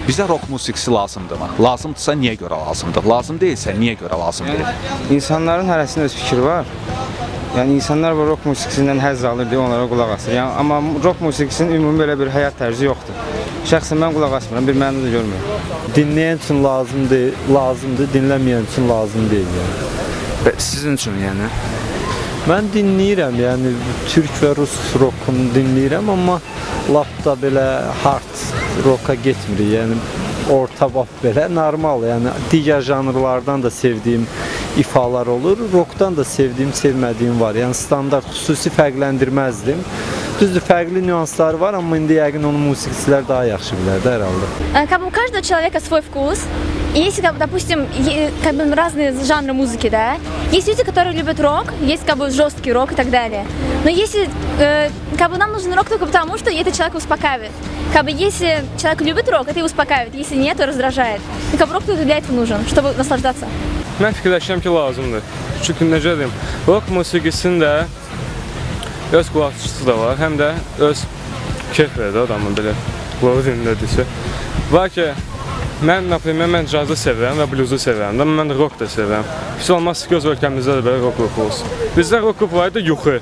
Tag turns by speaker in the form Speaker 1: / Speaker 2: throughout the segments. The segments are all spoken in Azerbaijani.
Speaker 1: Bizə rock musiqisi lazımdırmı? Lazımdırsa niyə görə lazımdır? Lazım deyilsə niyə görə lazım deyil?
Speaker 2: İnsanların hərəsinin öz fikri var. Yəni insanlar bu rock musiqisindən həzz alır deyə onlara qulaq asır. Yəni amma rock musiqisinin ümumi belə bir həyat tərzi yoxdur. Şəxsən mən qulaq asmıram, bir məna da görmürəm.
Speaker 3: Dinləyən üçün lazımdır, lazımdır, dinləməyən üçün lazım deyil yəni.
Speaker 4: Sizin üçün yəni.
Speaker 3: Mən dinləyirəm, yəni türk və rus rockunu dinləyirəm, amma lap da belə hard rocka getmirik. Yəni orta bab belə normal, yəni digər janrlardan da sevdiyim ifalar olur. Rockdan da sevdiyim, sevmədiyim var. Yəni standart xüsusi fərqləndirməzdim. Düzdür, fərqli nüansları var, amma indi yəqin onu musiqiçilər daha yaxşı bilər də hər halda.
Speaker 5: Как бы у каждого человека свой вкус. И есть, как бы, допустим, как бы разные жанры музыки, да. Есть люди, которые любят рок, есть как бы жесткий рок и так далее. Но если как бы нам нужен рок только потому, что это человека успокаивает. Как бы если человек любит рок, это его успокаивает. Если нет, то раздражает. И как бы рок только для этого нужен, чтобы наслаждаться.
Speaker 6: Mən fikirləşirəm ki, lazımdır. Çünki necə deyim, rock musiqisinin də öz qulaqçısı da var, həm də öz keyf verir də adamın belə qulağı dinlədisə. Var ki, mən, например, mən cazı sevirəm və bluzu sevirəm də, mən rock da sevirəm. Pis olmaz ki, öz ölkəmizdə də belə rock qrupu olsun. Bizdə rock qrupu var idi, Yuxu.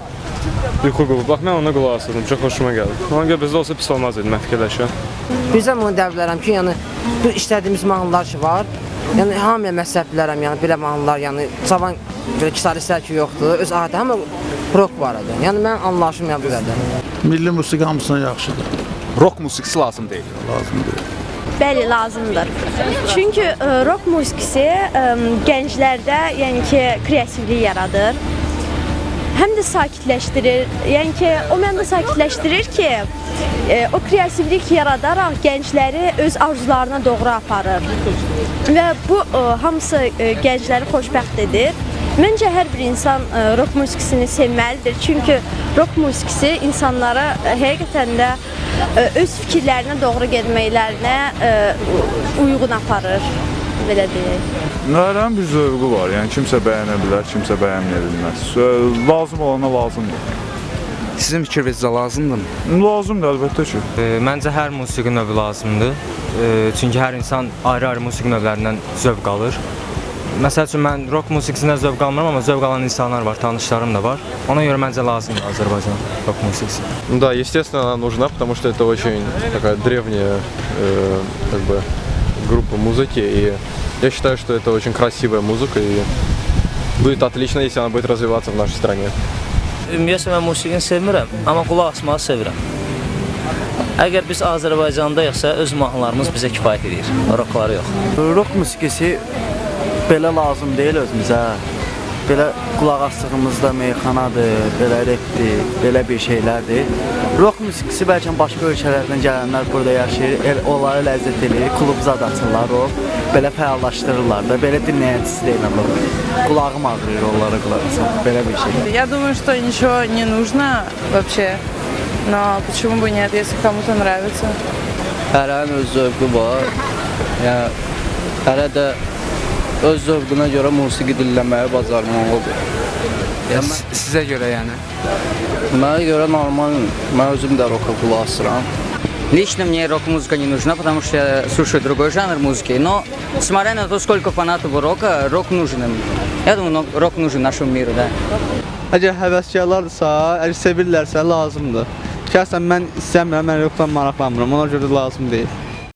Speaker 6: Yuxu qrupu. Bax, mən ona qulaq asırdım, çox xoşuma gəldi. Ona görə bizdə olsa pis olmaz idi, mən fikirləşirəm.
Speaker 7: Bizə bunu deyə bilərəm ki, yəni bu işlədiyimiz mahnılar ki var, yəni hamıya məsləhət bilərəm, yəni belə mahnılar, yəni cavan belə gitaristlər ki yoxdur, öz adəti hamı rock barədə. Yəni mən anlayışım yəni bu qədər.
Speaker 8: Milli musiqi hamısından yaxşıdır.
Speaker 1: Rock musiqisi lazım deyil.
Speaker 8: Lazım deyil.
Speaker 9: Bəli, lazımdır. Çünki rock musiqisi gənclərdə, yəni ki, kreativlik yaradır. Həm də sakitləşdirir. Yəni ki, o mənada sakitləşdirir ki, o kreativlik yaradaraq gəncləri öz arzularına doğru aparır. Və bu hamısı gəncləri xoşbəxt edir. Məncə hər bir insan rock musiqisini sevməlidir. Çünki rock musiqisi insanlara həqiqətən də öz fikirlərinə doğru getməklərinə uyğun aparır. Belə deyək.
Speaker 10: Hərənin bir zövqü var. Yəni kimsə bəyənə bilər, kimsə bəyənməyə bilməz. Lazım olana lazımdır.
Speaker 4: Sizin fikrinizcə lazımdırmı?
Speaker 10: Lazımdır əlbəttə ki.
Speaker 11: Məncə hər musiqi növü lazımdır. Çünki hər insan ayrı-ayrı musiqi növlərindən zövq alır. Məsəl üçün mən rock musiqisindən zövq almıram, amma zövq alan insanlar var, tanışlarım da var. Ona görə məncə lazımdır Azərbaycan rock musiqisi.
Speaker 12: Да, естественно, она нужна, потому что это очень такая древняя как бы группа музыки, и я считаю, что это очень красивая музыка, и будет отлично, если она будет развиваться в нашей стране.
Speaker 13: Ümumiyyətlə mən musiqini sevmirəm, amma qulaq asmağı sevirəm. Əgər biz Azərbaycandayıqsa, öz mahnılarımız bizə kifayət edir, rockları yox.
Speaker 14: Rock musiqisi belə lazım deyil özümüzə. Belə qulaq asdığımızda meyxanadır, belə repdir, belə bir şeylərdir. Rock musiqisi bəlkə başqa ölkələrdən gələnlər burada yaşayır, el, onlara ləzzət eləyir, klub zad açırlar rock, belə fəallaşdırırlar da, belə dinləyicisi deyiləm rock. Qulağım ağrıyır onlara qulaq asam, belə bir şey.
Speaker 15: Я думаю, что ничего не нужно вообще. Но почему бы нет, если кому-то нравится.
Speaker 14: Hərənin öz zövqü var. Yəni hərə də öz zövqünə görə musiqi dinləməyi bacarmalıdır.
Speaker 4: Yəni sizə görə yəni.
Speaker 14: Mənə görə normal, mən özüm də rocka qulaq asıram.
Speaker 16: Лично мне рок-музыка не нужна, потому что я слушаю другой жанр музыки. Но, смотря на то, сколько фанатов у рока, рок нужен им. Я думаю, рок нужен нашему миру, да.
Speaker 14: Əgər həvəskarlardırsa, əgər sevirlərsə lazımdır. Şəxsən mən istəmirəm, mən rockdan maraqlanmıram, ona görə də lazım deyil.